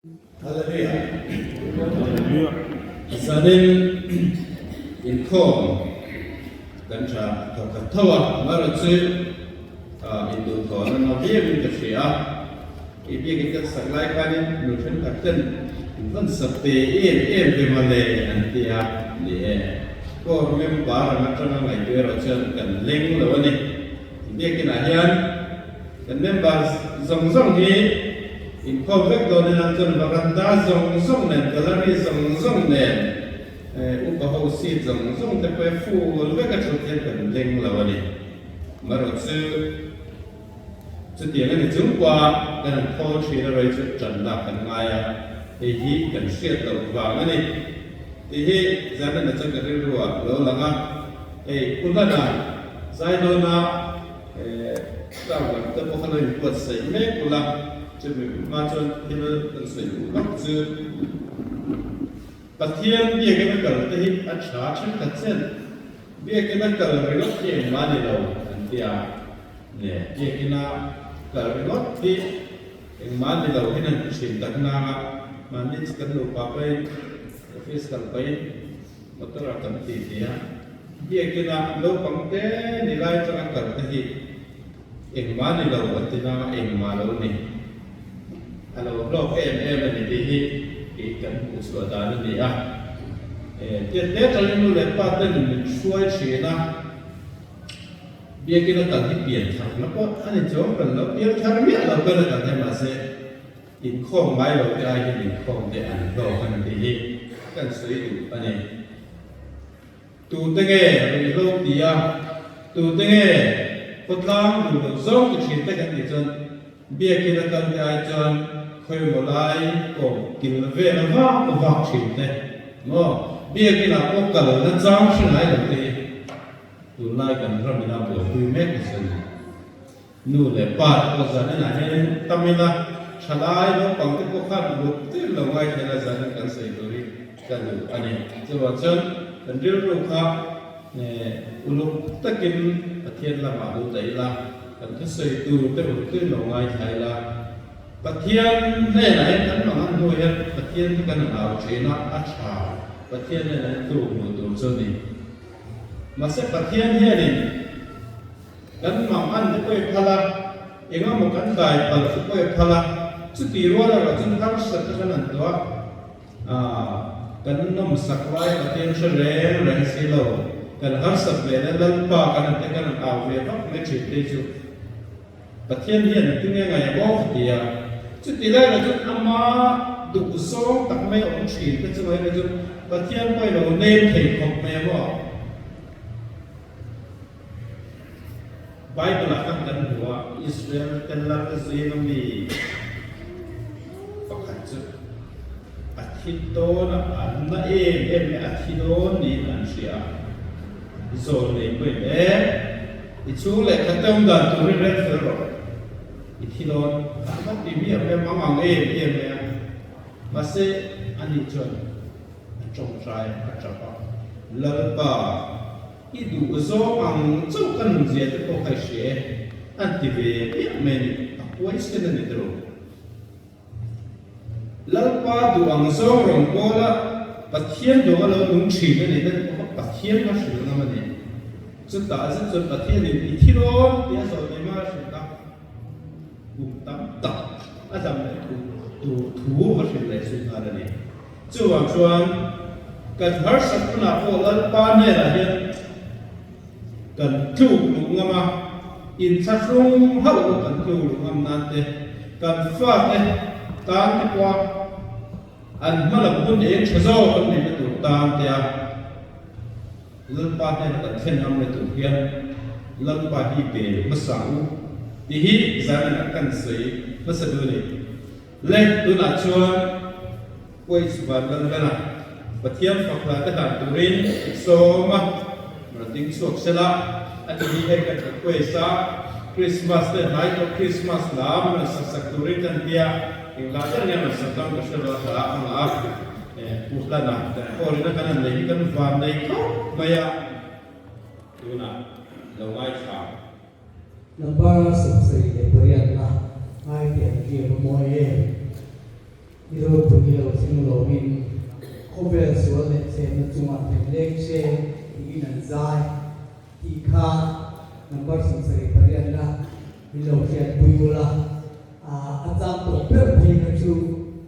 Hallelujah. Hallelujah. Zanin inkhawm kan tha thawkhat tho a, amaherawh chu induhthawhna na viauin ka hria a. I biakin kan sak lai khanin nu thenkhat ten in van sak ve em em ve mawle an ti a, ni e. Core member ang atanga ngaihtuah erawh chuan kan leng lo a ni. Biakinah hian kan member zawng zawng hi inkhawm vek dawn ila chuan varanda zawng zawng nen, gallery zawng zawng nen, upa ho seat zawng zawng te pawh hi full vek a thut hian kan leng lo a ni. Amaherawh chu chutiang a ni chung pawha kan han thawl thin erawh hi chu tan lak kan ngai a, hei hi kan hriat loh vang a ni. Tih hi Zanena chuan ka rilru ah lo lang a, hei Pu Hlana Zaidawna crowd lam te pawh kha lo inbuatsaih mek ula, chumi hma chuan thil kan sawi duh lawk chu Pathian biakin a kal te hi a tha thenkhat chen, biakin a kal ringawt hi engmah ni lo an ti a, ne biakin a kal ringawt hi Engmah ni lo hian an ti thin tak nang a, mahni chu kan nupa pahin office kal pahin motor ah kan ti ti a, biakin ah naupang te ni lai atanga kal te hi engmah ni lo an ti nang a, engmah lo ni. A lo hlawk em em a ni tih hi kei kan hmuh chhuah dan a ni a. Tiat te atangin nu leh pa ten min hruai thin a. Biakin a kal hi pian tharna pawh a ni chuang kan lo pian thar miah lo kan a kal thei mahse inkhawm ngai lo te ai hian inkhawm te an hlawk a ni tih hi kan sawi duh a ni. Tute nge ruihhlo ti a, tute nge khawtlang duh loh zawng ti thin te kan tih chuan biakin a kal te ai chuan khawimaw lai kawm kil vel a vak vak thin te maw biakin ah pawh kal na chang hre ngai lo te hi Tunlai kan ram ina buaipui mek a sawi. Nu leh pa te pawh zan inah hianin tam ila thalai naupang te pawh khan uluk tir lo ngai thei la zan in kan sawi tur hi ka duh a ni. Chuvang chuan kan rilru kha uluk takin Pathian lamah duh ta ila, kan thusawi tur te uluk tir lo ngai thla ila, Pathian hnenah hian kan mang an hnu hian Pathian hi kan han au thin a, a tha Pathian hnenah hian tluk hmuh tur chu a ni. Mahse Pathian hianin kan mang an te pawh i phal a, engemaw kan dai palh te pawh i phal a, chuti rual erawh chuan harsat te khan an tuah a, kan nawmsak lai Pathian hre reng reng si lo, kan harsat ve leh Lalpa kan han te kan han au ve vak mai thin te chu. Pathian hian a tinge ngai a bawk a ti a, chuti lai erawh chuan ama duhzawng tak mai a awm thin te chungah erawh chuan Pathian pawh i lo nem thei khawp mai a maw? Bible ah khan kan hmu a, Israel te lal zinga mi pakhat chu a thi dawn a, a na em em mai a, a thi dawn niin an hria a, zawn nei pawhin e, I chhung leh khat te awm dan turin rel fel rawh. I thi dawn. A va ti miah mai a, mang ang em em mai a. Mahse, ani chuan a tawngtai a tap a, Lalpa, i duh zawng ang chauh ka nun zia te pawh kha i hria e, an ti ve miah mai a ni. A huaisen a ni tiro. Lalpa duh ang zawng rawn kawl a, Pathian duh a lo nung thin a ni te pawh kha Pathian kha hrilh ngam a ni. Chutah zet chuan Pathianin i thi dawn tih a zawh nei hma a hrilh a, kum tam tak a dam leh thu tur thu a hrilh leh zui nghal a ni. Chuvang chuan kan harsat hunah pawh Lalpa hnenah hian Kan tluk luh ngam a, inthlahrung hauh lo kan tluk luh ngam nan te, kan fate tan te pawha an hma lam hun eng tha zawk an neihna tur tan te a Lalpa hnena kan thlen ngam le tur hian Lalpa hi pe hmasa u tih hi zanin ah kan sawi hmasa duh a ni. Le tunah chuan Uaih van lal lana Pathian fak hla te hlan turin i sawm a, rawn ding chhuak sela, a ti hi hei kan request a, Christmas te hnai tawh Christmas hla min rawn sak sak turin kan tia, eng hla ber nge rawn sak dawn ka hre lo a hla ang a, Pu Hlana kan call in a kan han nei hi kan van nei khawp mai a, tunah lo ngaithla. Number 78 na ngai pian ki a va mawi em? I ropui lo thleng loin khawvel sual leh thlemna chungah hnem leng che tiin an zai tih kha number 78 na min lo hriatpui ula. A chang tawh ber phei kha chu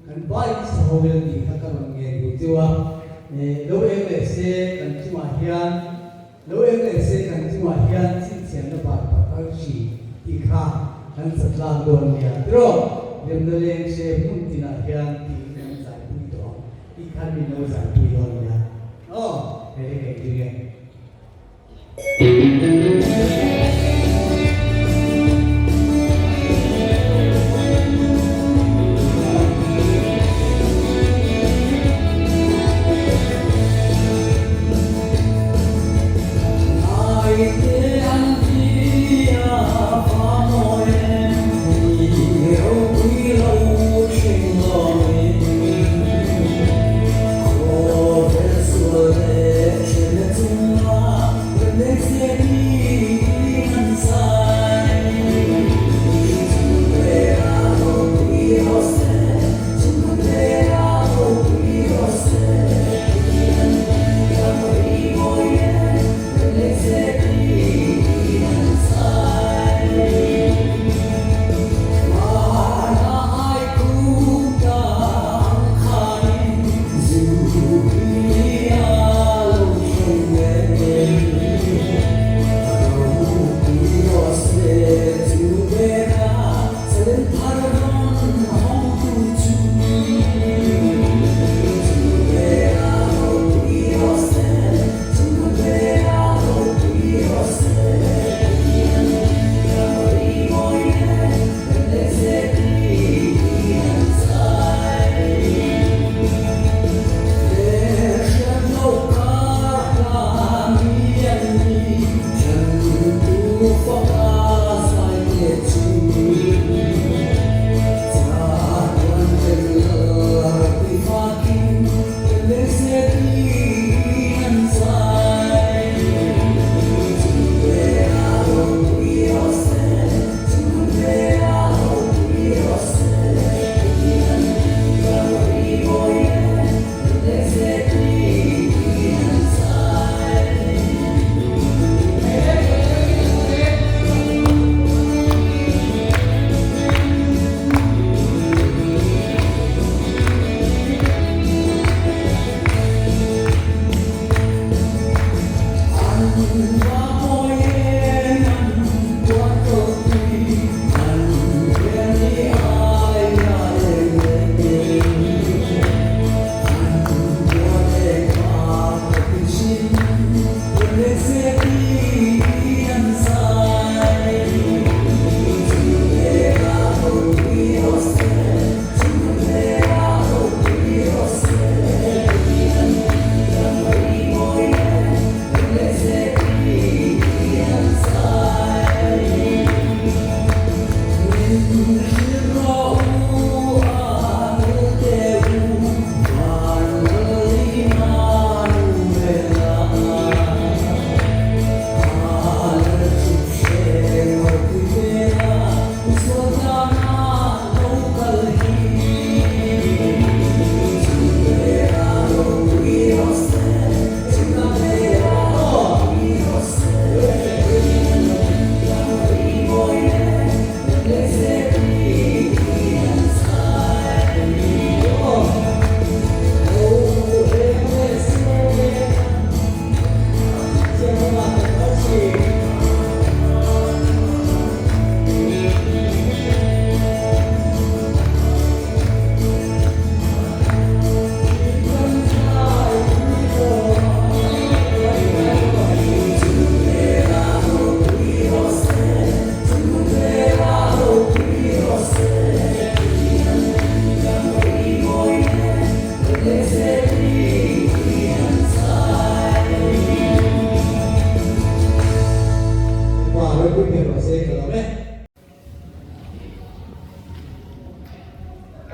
kan vai sahovel tih kha ka rawn ngen duh cheu a. Lo eng leh se kan chungah hian Lo eng leh se kan chungah hian chhinchhiahna bar pakhat hri tih kha kan satlang dawn nia tiraw? Remna leng hre hmun tinah hian tiin kan zaipui tawh ang tih khan min lo zaipui dawn nia. Aw, he hi ka inring e.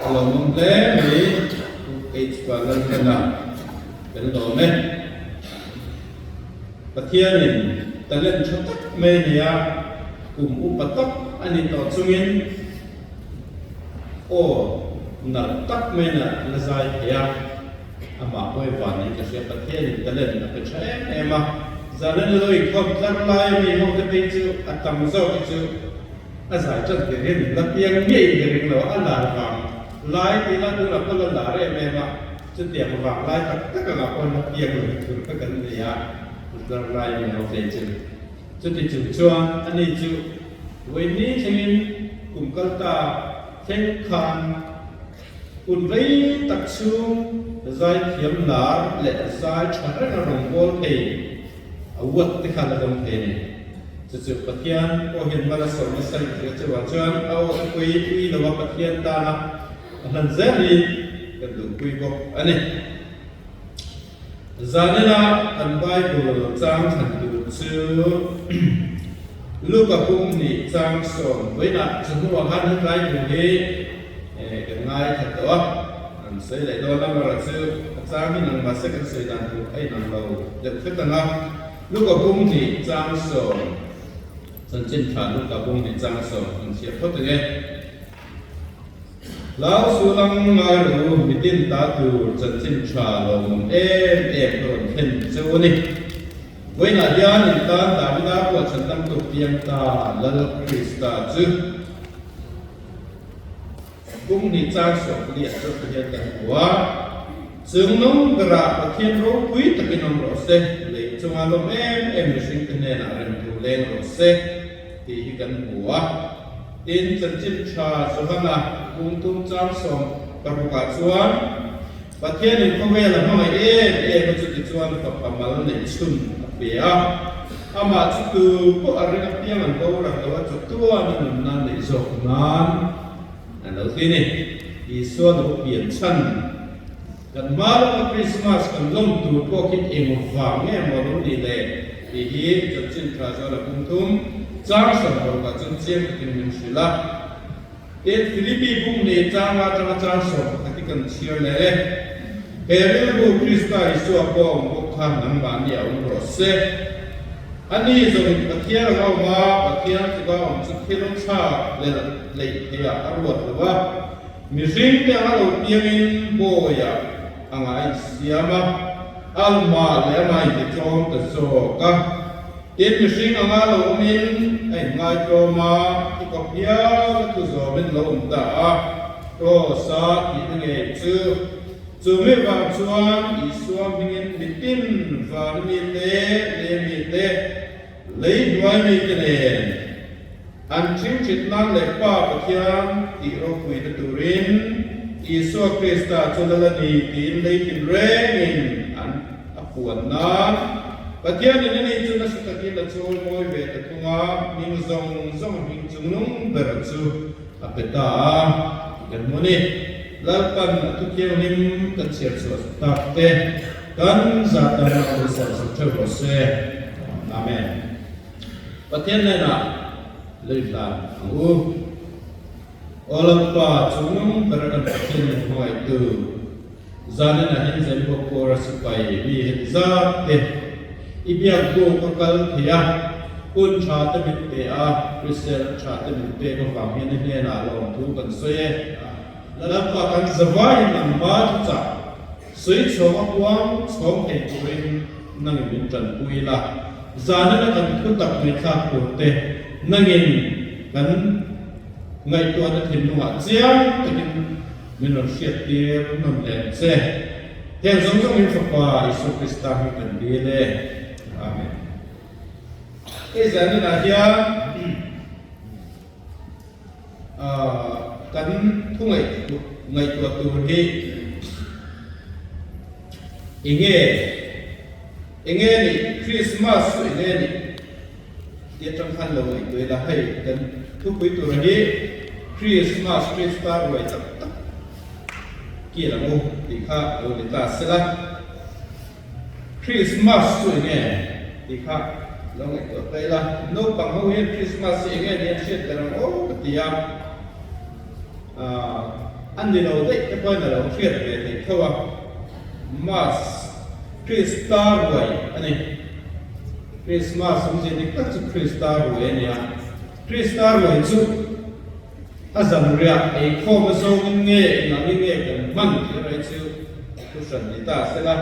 A lo awm hle mai Pu H Vanlalhlana tel dawm e. Pathianin talent tha tak mai a ni a, kum upa tak a ni tawh chungin aw. Nalh tak maiin a la zai thei a, amah pawh i van in ka hria, Pathianin talent a pe tha em em a, zanin a lo inkhawm tlar lai a mi ho te phei chu a tam zawk hi chu a zai tan tir hian in la piang miah in ka ring lo a, a lar vang lai tih lah tunah pawh la lar em em a, chutiang vang lai tak tak angah pawh la piang lo tur kha kan nei a, tlar lai a mi ho phei chu. Chuti chung chuan ani chu vawiin thlengin kum kal ta Thleng khan hun rei tak chhung zaithiam lar leh zai tha reng a rawngbâwl thei a uat te khan a dawng thei a ni. Chu chu Pathian pawh hian mal a sawm nasa in hria chauh ah chuan a aw te pui ui lo a Pathian tana a hlan zel hi kan duhpui bawk a ni. Zanina kan Bible chang thlan tur chu Luka pum nih chang sawm vawiinah chu hnuah khan hetlai tur hi kan ngaithla tawh a, an sawi leh dawn a, amaherawh chu a chang in ang mahse kan sawi dan tur a inang lo deuh hret ang a, Luka pum nih chang sawm chanchin tha Luka pum nih chang sawm an chhiar phawt ang e. Hlau sual ang ngai rawh u, mitin ta tur chanchin tha lawmawm em em ka rawn thlen cheu a ni. Vawiinah hian in tan Davida pawh chhan tam tuk piang ta Lal Krista chu kum hnih chang sawmliah chu ti hian kan hmu a, Chung nung berah Pathian ropui takin awm rawh se, lei chunga lawm em em mihringte hnenah remtu leng rawh se tih hi kan hmu a. Tin, chanchin tha Johana kungtum chang 16 ah chuan, Pathianin khawvel a hmangaih em em a chuti chuan fapa mal neih chhun a pe a, amah chu tu pawh a ring apiang an boral lo a chawtuan a nunna neih zawk nan an lo ti ni. Isua lo pian chhan kan hma lawka Krismas kan lawm tur pawh khi eng vang nge maw lo nih le? Tih hi chanchin tha chuan a pumthum chang 16 ah chuan chiang takin min hrilh a. Tin, Philippi bung nei changa atanga chang 11 hi kan chhiar leh e. He rilru Krista Isua pawh awm bawk kha nangmahni a awm rawh se. Ani zawngin Pathian a awm a, Pathian tluka awm chu thil thlak leh hleih theihah a ruat lo a. Mihring te anga lo piangin bawiah anga a insiam a, Alma leh ama intitlawm ta zawk a. Tin, mihring anga lo awmin a inngaitlawm a, i kawp hial a thu zawmin lo awm ta a, Kraws-a tihna ngei chu. Chu mi vang chuan Isua hmingin mitin van mite leh mite, lei hnuai mite nen an ṭhingṭhit nan leh Pa Pathian tih ropuina turin Isua Krista chu lal a ni tiin lei tinrengin an a puan nan Pathianin ani chu nasa takin a chawi mawi ve ta thung a, hming zawng zawng a hming chungnung ber chu a pe ta a tih kan hmu a ni. Lalpan a thuthianghlim kan chhiar chhuah tak te kan zah tan a pawisa zuk theuh rawh se. Amen. Pathian hnenah lei hlan ang u. Aw Lalpa, chungnung bera kan Pathian min hmangaihtu, zanin ah hian Zembo Kawra sipai mi heti zat te i biak buk a kal thei a, hun tha te min pe a, hrisel tha te min pek avang hian i hnenah lawmthu kan sawi e. Lalpa kan zavaiin an hma thuchah sawi chhawng a puang chhawng thei turin nangin min tanpui la, zanina kan thu tak ngaihthlak tur te nangin kan ngaihtuahna thinlungah chiang takin min rawn hriattir nawn leh che. Heng zawng zawngin Fapa Isua Krista hi kan dil e. Amen. Hei zaninah hian. Kan thu ngaihtuah tur hi enge enge ni Christmas chu enge ni tih atang khan lo ngaihtuah ila hei kan thupui tur hi Christmas Krista ruai tak tak kil ang u tih kha lo ni ta sela. Christmas chu enge tih kha lo ngaihtuah ta ila, naupang ho hian Christmas hi enge ni an hriat ber ang aw ka ti a, aah a ni lo daih te pawhin a lo hriat ve theih tho a, Mass Krista ruai a ni. Christmas awmzia dik tak chu Krista ruai a ni a, Krista ruai chu. A zanriah eikhawm a zawngin nge engangin nge kan hman tih erawh hi chu thu hran ni ta sela,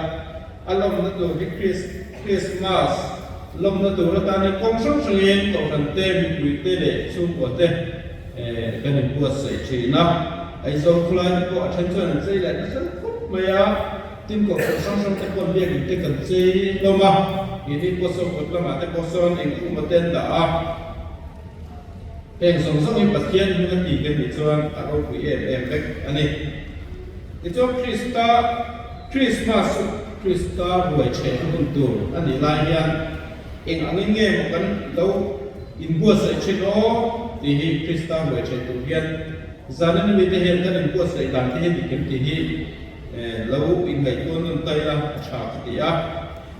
a lawmna tur hi Krismas lawmna tur atana kawng hrang hrangin kohhran te, mipui te leh chhungkua te kan inbuatsaih thin a. Aizawl khawlai te pawh a then chuan an chei leh nasa khawp mai a, tin kohhran hrang hrang te pawh biakinn te kan chei hlawm a, keini pawh sawn kawt lamah te pawh sawn engkhuma te an dah a. Heng zawng zawng hi Pathian hming a ti kan nih chuan a ropui em em vek a ni. Tichuan Krista Krismas chu Krista ruai chhehna hun tur a nih lai hian eng angin nge maw kan lo inbuatsaih thin aw tih hi Krista ruai chheh tur hian zanin a mite hian kan inbuatsaih dan te hi dik em tih hi lo inngaihtuah nawn ta ila a tha ka ti a.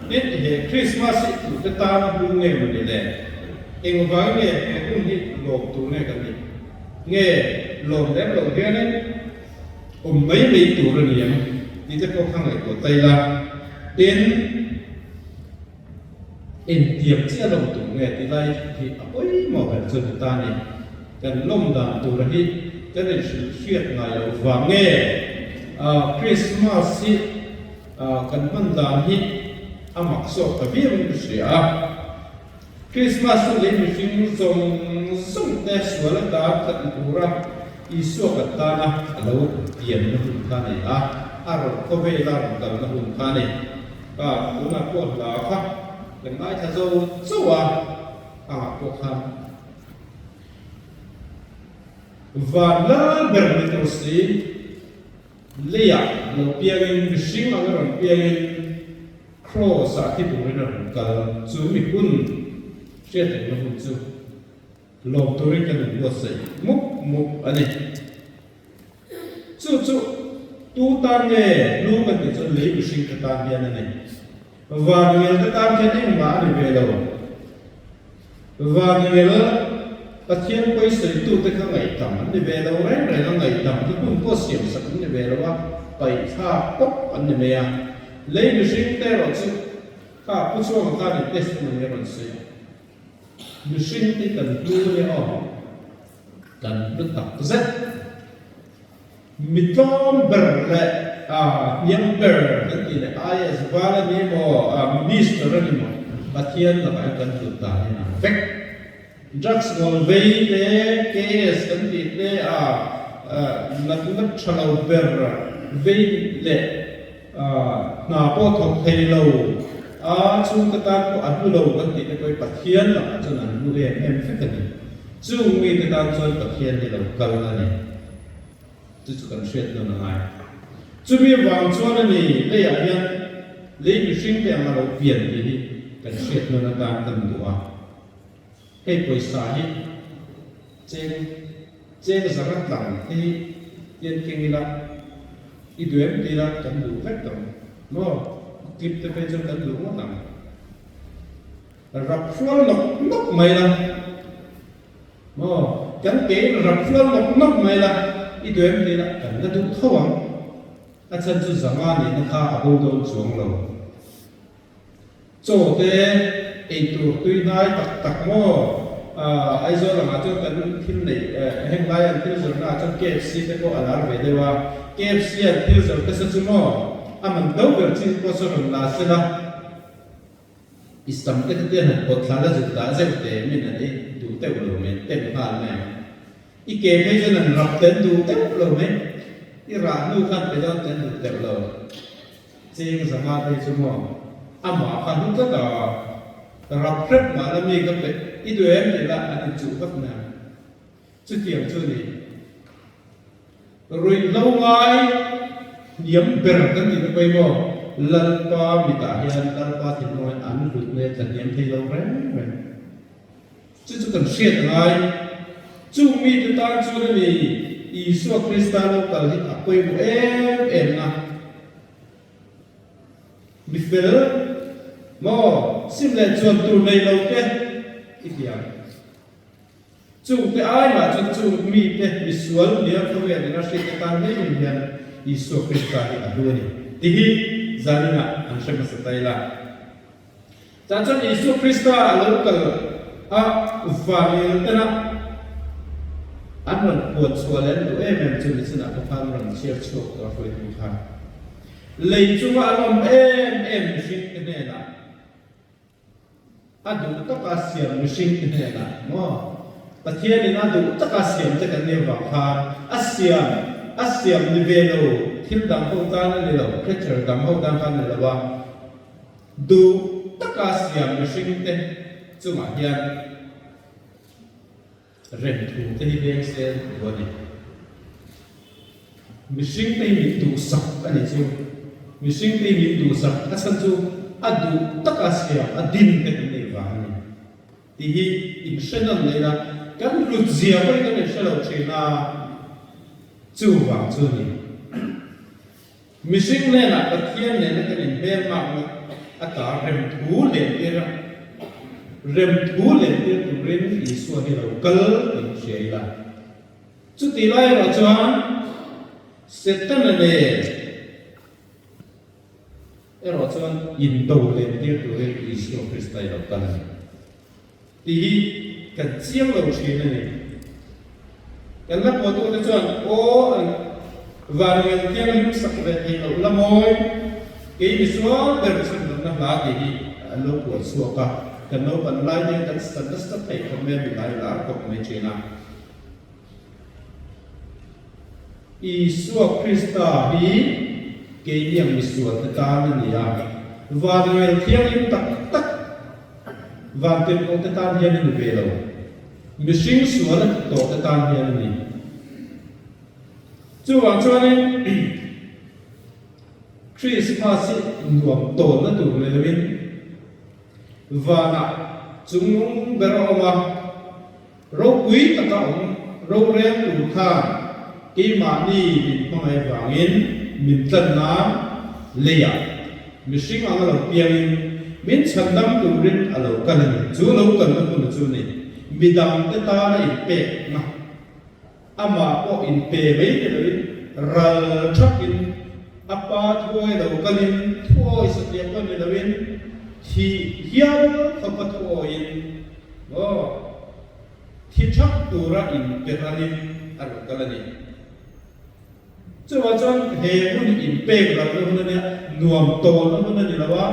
Tin, he Krismas hi tute tan a hlu nge maw ni le? Engvang nge he hun hi lawm tur nge kan nih? Nge lawm lem loh hianin awm mai mai tur a ni ang tih te pawh kha ngaihtuah ta ila. Tin, engtiang chiah lawm tur nge tih lai hi a pawimawh ber chu ni ta a ni. Kan lawm dan tura hi kan inhrilh hriat ngai loh vang nge Krismas hi Kan hman dan hi a mak zawk ta viau in ka hria a. Krismas chu lei mihring zawng zawng te sual a tan tlat tura Isua kan tana a lo pianna hun kha a ni a, a rawn khawvel a rawn kalna hun kha a ni. Ka tunah pawh hla kha kan ngaithla zo chauh a, a ngah pawh khan van lal ber ni tur si. Leiah lo piangin mihring anga rawn piangin Kraws ah thi turin a rawn kal. Chu mi hun hriat engna hun chu lawm turin kan inbuatsaih mup mup a ni. Chu chu tu tan nge hlu kan tih chuan lei mihring te tan hian a ni. Van ngel te tan khian engmah a ni ve lo. Vanngel, Pathian pawisawitu te kha ngaihdam an ni ve lo reng reng a, ngaihdam hi hun pawh siam sak an ni ve lo a, paihthla pawp an ni mai a. Lei mihring te erawh chu kha Pu Chuanga khan in testimony a rawn sawi a, mihring te kan hlu a nia aw, kan hlu tak zet. Mi tlawm ber leh hniam ber kan tih leh IAS val a ni maw, minister a ni maw, Pathian lakah hian kan hlut dan hi an vek. Drugs ngawl vei te, KS kan tih te, natna tha lo ber vei leh hna pawh thawk thei lo, a chhungte tan pawh a hlu lo kan tih te pawh hi Pathian lakah chuan an hlu em em vek a ni. Chung mite tan chuan Pathian hi lo kal a ni. Chu chu kan hriat nawn a ngai. Chumi vang chuan a ni, leiah hian lei mihring te ang a lo pian tih hi kan hriat nawn atan kan duh a. Hei pawisa hi cheng cheng zanga tlang te hi tian keng ila i duh em ti ila kan duh vek ang maw? Clip te phei chuan kan duh ngawt ang. Rap hrual nawk nawk mai la. Maw, kan ke in rap hrual nawk nawk mai la, i duh em ti la, kan la duh tho ang. A chhan chu zanga nihna kha a bo dawn chuang lo. Chaw te ei tur tui hnai tak tak maw, Aizawl angah chuan kan thil neih heng lai an thil zawrhna ah chuan KFC te pawh a lar ve deuh a, KFC an thil zawrh te sa chu maw, a man do ber chi pawh saw rawn la se la. I sam te kha tian han pawt thla la zuk dah zeuh teh min an ei duh teuh lo mai, an tem nghal mai ang. I ke phei chuan an rap te an duh teuh lo mai, i rah hnu khan pe dawn te an duh teuh lo. Cheng zanga phei chu maw amah kha hnu tlat a, rap hrep mah la mi ka pe i duh em tih lah an inchuh vat mai ang. Chutiang chu a ni. Ruihhlo ngai hniam ber kan tih na pawimawh Lalpa mitah hian Lalpa thinlung hian an hlutna hi a tlahniam thei lo reng reng. Chu chu kan hriat a ngai. Chung mite tan chuan a ni Isua Krista lo kal hi a pawimawh em em na. Mi fel maw sim leh chuan tur nei lo te i ti ang. Chungte ai mah chu chung mite misual nia khawvel ina hriat atan mai in hian Isua Krista hi a hlu a ni tih hi zaninah an hre hmasa ta ila. Tah chuan Isua Krista a lo kal a vanil tena an. An rawn puan chhuah leh an duh em em chu nichinah pawh khan rawn chhiar chhuak tawh a hruaitu khan. Lei chunga an awm em em mihring te hnenah a duh taka siam mihring te hnenah maw Pathianin a duh taka siam te kan nih avang khan a siam a siam ni ve lo thil dang ho tan a ni lo creature dang ho tan khan a ni lo a duh taka siam mihring te chungah hian Remthu te hi veng sel duh a ni. Mihring te hi min duhsak a ni chu. Mihring te hi min duhsak a chhan chu a duh taka siam a din te kan neih vang a ni. Tih hi inhre nawn leh ila kan hlut zia pawh hi kan inhre lo thin a, chuvang chu a ni. Mihring hnenah Pathian nena kan inhmelmakna ata remthu lentir a, remthu lentir turin Isua hi lo kal tih hria ila. Chutih lai erawh chuan Setana nen erawh chuan indo lentir turin Isua Krista hi lo kal a ni. Tih hi kan chiang lo thin a ni. Kan la pawhtute chuan, Aw, an vanngel thianghlim sak ve thei loh la mawi, kei misual ber chhandanna hla tih hi an lo puan chhuak a, kan naupan lai te kan sa nasa thei khawp mai a, mi lai lar khawp mai thin a. Isua Krista hi keini ang misual te tan a ni a, vanngel thianghlim tak tak vantirhkoh te tan hian a ni ve lo, mihring sual a tawh te tan hian a ni. Chuvang chuanin Krismas hi nuam tawnna tur ni loin vanah chungnung ber a awm a, Ropui taka awm rorel tur khan keimahni min hmangaih vangin min tlan nan leiah mihring ang a lo piangin min chhandam turin a lo kal a ni. Chu lo kalna hmun chu ni midangte tana inpekna, amah pawh inpe mai ni loin ral thakin a pa thuai lo kalin thuawi satliah pawh ni loin thih hial khawpa thuawiin Aw, thi thak tura inperalin a rawn kal a ni. Chuvang chuan he hun inpek ralna hun a nia, nuam tawlna hun a ni lo a,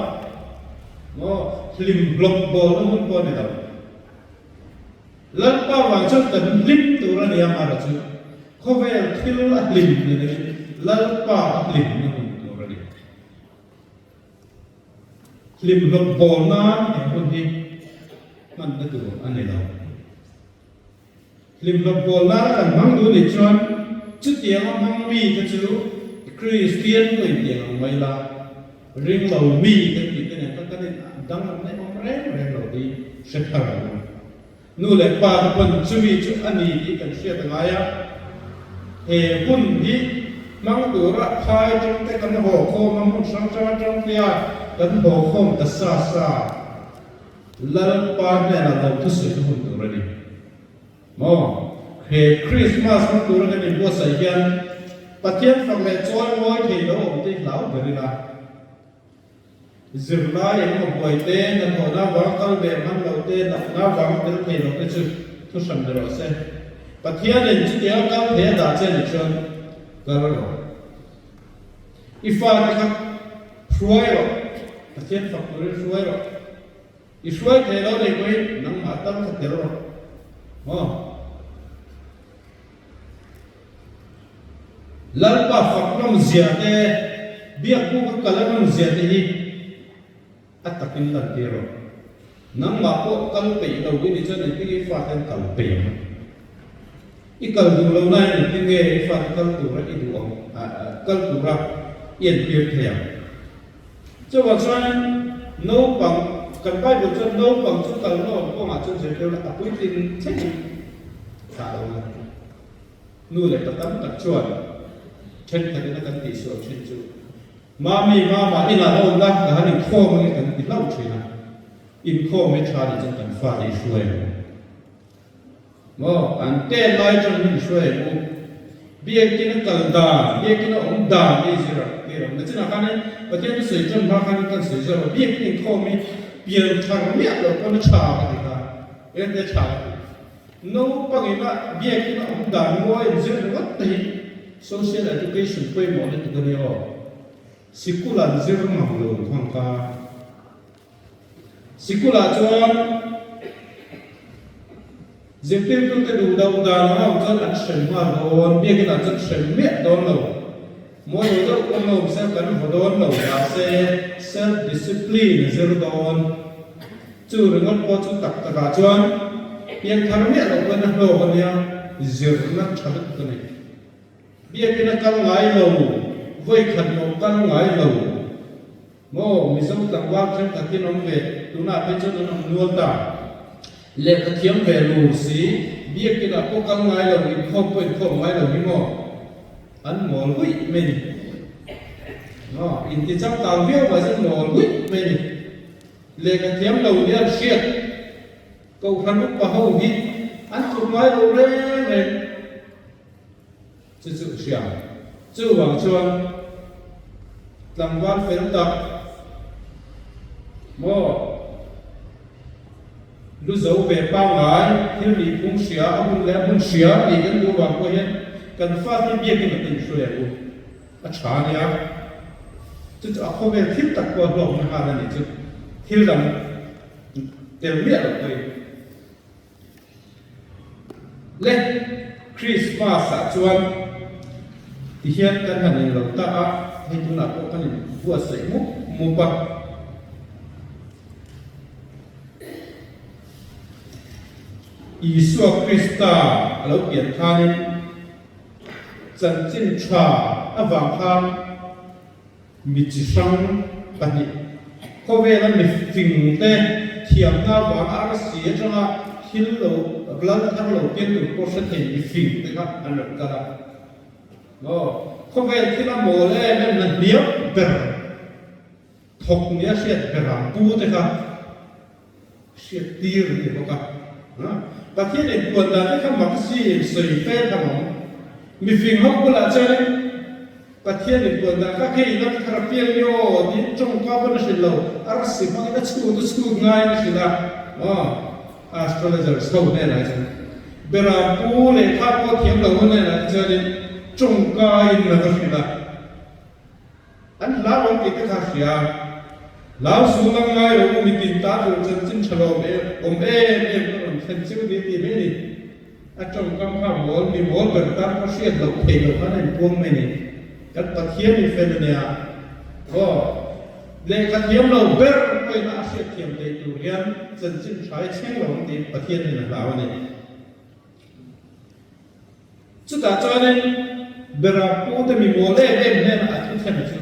maw, hlim hlawp bawlna hun pawh a ni lo. Lalpa vang chuan kan hlim tur a ni a, mara chu khawvel thil a hlim ni loin Lalpa a hlimna hun tur a ni. Hlimhlawp bawl nan he hun hi hmanna tur a ni lo. Hlimhlawp bawl nana kan hmang duh nih chuan chutianga hmang mite chu Kristian pawh intiang ang mai la, ring lo mi kan tih te nen khan kan in danglam na awm reng reng lo tih hre thar ang u. Nu leh pa te pawn chumi chu a ni tih kan hriat a ngai a, he hun hi hmang tura phai atang te kan haw khawm a, hmun hrang hrang atang te a kan haw khawm ta sa sa, Lalpa hnenah lo thusawi na hun tur a ni. Maw? He Krismas hmang tura kan inbuatsaih hian Pathian fak leh chawi mawi thei lo awm te hi hlau ber ila. Zirlai eng emaw buai te, hnathawhna vang kal ve hman lo te, natna vang tel thei lo te chu thu hran ni rawh se. Pathianin chutianga kal thei a dah che nih chuan kal rawh. I fate kha hruai rawh, Pathian fak turin hruai rawh. I hruai thei lo nei pawhin nangmah tal kha tel rawh. Maw? Lalpa fak nawm zia te, biakbuk a kal a nawm zia te hi a takin lantir rawh. Nangmah pawh kal peih lo i nih chuan engtin nge i fate an kal peih ang? I kal duh lo nain engtin nge i fate kal tura i duh ang, kal tura i entir thei ang? Chuvang chuan naupang, kan Bible chuan naupang chu kal nawm kawngah chuan zirtir la a puitling thlengin thlah lo la. Nu leh pa tam tak chuan thenkhatin a kan tihsual thin chu, Mami, Mama, inah la awm la, ka han inkhawm ange kan ti hlauh thin a. Inkhawm hi tha nih chuan kan fate i hruai ang u. Maw, an tel lai atang hian i hruai ang u. Biakin a kal dan, biakin a awm dan hi zir ang tir ang. Nachinah khanin Pathian chu sawi tan hma khanin kan sawi zawk a, biakin inkhawm hi pian thar miah loh pawn a tha ka ti kha, engte tha ka ti. Naupangin a biakin a awm dan mawi in zir ringawt te hi social education pawimawh lutuk a nia aw. Sikul an zir ngang lo thang ka. Sikulah chuan zirtirtute duh doh dan ang ang chuan an hrem nghal dawn, biakin ah chuan hrem miah dawn lo. Mawi lo deuh pawn lo se kan vaw dawn lo, mahse self discipline a zir dawn. Chu ringawt pawh chu tak takah chuan piangthar miah loh pawn a hlawk a nia, zirna tha lutuk a ni. Biakin a kal ngai lo, vawikhat mawh kal ngai lo. Maw, Mizo tlangval thenkhatin awm ve, tunah phei chuan an awm nual ta. Lehkha thiam ve lur si, biakinah pawh kal ngai lo, inkhawm pawh inkhawm ngai lo hi maw? An mawl huih mai ni. Maw, inti changkang viau mahse an mawl huih mai ni. Lehkha thiam lo nia an hriat. Kohhran upa ho hi an tluk ngai lo reng reng. Chu chu hria. Chuvang chuan tlangval fel tak maw lu zo ve pangngai thil nih phung hria a hun leh a hmun hria tih kan duh vang pawh hian kan fate biakin an inhruai ang u. A tha a nia. Chu chu a khawvel thil tak pawh a hlawkna nghal a nih chu. Thil dang tel miah loh pawhin. Le, Christmas ah chuan ti hian kan han in lo ta a, hei tunah pawh kan in buatsaih mup mup a. Isua Krista a lo pian khanin chanchin tha avang khan Mi chi hrang pahnih, khawvela mi fingte thiamna avanga arsi atanga thil lo lal thar lo pian tur pawh hre thei mi fingte kha an rawn kal a. Aw, khawvel thil a mawl em em na hniam ber thawk nia hriat ber ang pute kha hriat tir an ni bawk a. Pathian inpuan dan te kha mak si sawi fe tham ang. Mifing ho bulah chuanin Pathian inpuan dan kha khei lam thar a piang ni aw tiin tawngka pawn a hrilh lo, arsi hmangin a chhut a chhut ngaiin a hrilh a. Aw, astrologers ho hnenah chuan Beram pu lehkha pawh thiam lo ho hnenah te chuanin tawngka in a va hrilh a. An hlau ang tih te kha hria. Hlau su lang ngai lo u mitin ta tur chanchin tha lo awm em em ka rawn thlen chiu ni tih mai ni. A tawngkam kha mawl mi mawl ber tan pawh hriat loh theih loh khan a inpuang mai ni. Kan Pathian in fel a nia. Aw, lehkha thiam lo ber pawhin a hriat thiam theih tur hian chanchin tha hi thleng lo ang tih Pathian in a hlau a ni. Chutah chuanin Bera pute mi mawl em em hnenah a thu thlen chu,